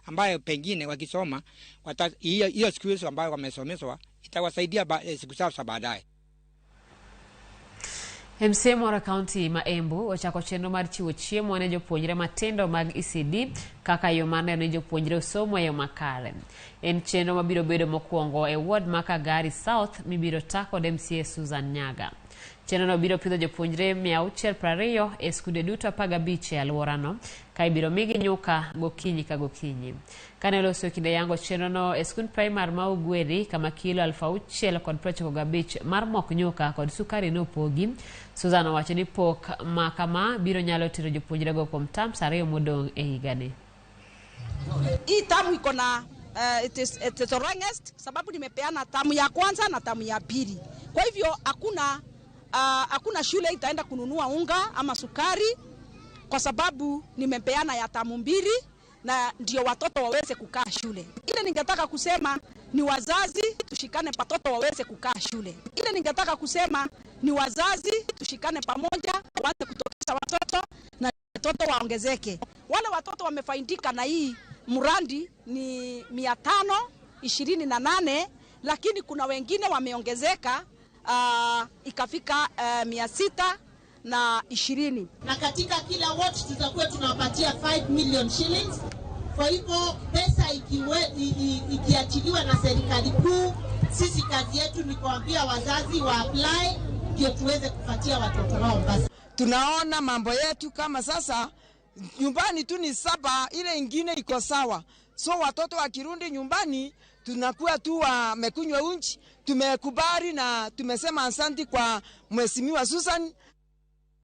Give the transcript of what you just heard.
ambayo pengine wakisoma hiyo hiyo skills ambayo wamesomeshwa itawasaidia siku zao za baadaye. MCA moro e kaunti ma Embu ochako chenro mar chiwo chiemo ne jopuonjre matindo mag ECD kaka yo mar neno ni jopuonjre osomo e yo makare. En chenro mabiro bedo mokwongo e ward ma Kagari South mibiro ta kod MCA Susan Nyaga. Chenrono biro pidho jopuonjre 620 e skunde duto 15 e alworano ka ibiro migi nyuka gokinyi ka gokinyi. Kane oloso e kinde yango chenrono e skund primar ma Ugweri kama kilo 6,095 mar mok nyuka kod sukari nopogi, Susan owacho ni pok ma kama biro nyalo tero jopuonjrego kuom terms 2 modong' e higani. Hii term iko na it is the longest sababu nimepeana term ya kwanza na term ya pili. Kwa hivyo hakuna shule itaenda kununua unga ama sukari kwa sababu nimepeana ya term 2 na ndio watoto waweze kukaa shule. Ile ningetaka kusema ni wazazi tushikane, watoto waweze kukaa shule. Ile ningetaka kusema ni wazazi tushikane pamoja, waanze kutokeza watoto na watoto waongezeke. Wale watoto wamefaidika na hii mradi ni 528, lakini kuna wengine wameongezeka, ikafika 620. Na katika kila ward tutakuwa tunawapatia 5 million shillings. Kwa hivyo pesa ikiachiliwa na serikali kuu, sisi kazi yetu ni kuambia wazazi wa apply ndio tuweze kupatia watoto wao basi. Tunaona mambo yetu kama sasa nyumbani tu ni 7, ile ingine iko sawa. So watoto wakirudi nyumbani tunakuwa tu wamekunywa uji. Tumekubali na tumesema asanti kwa Mheshimiwa Susan.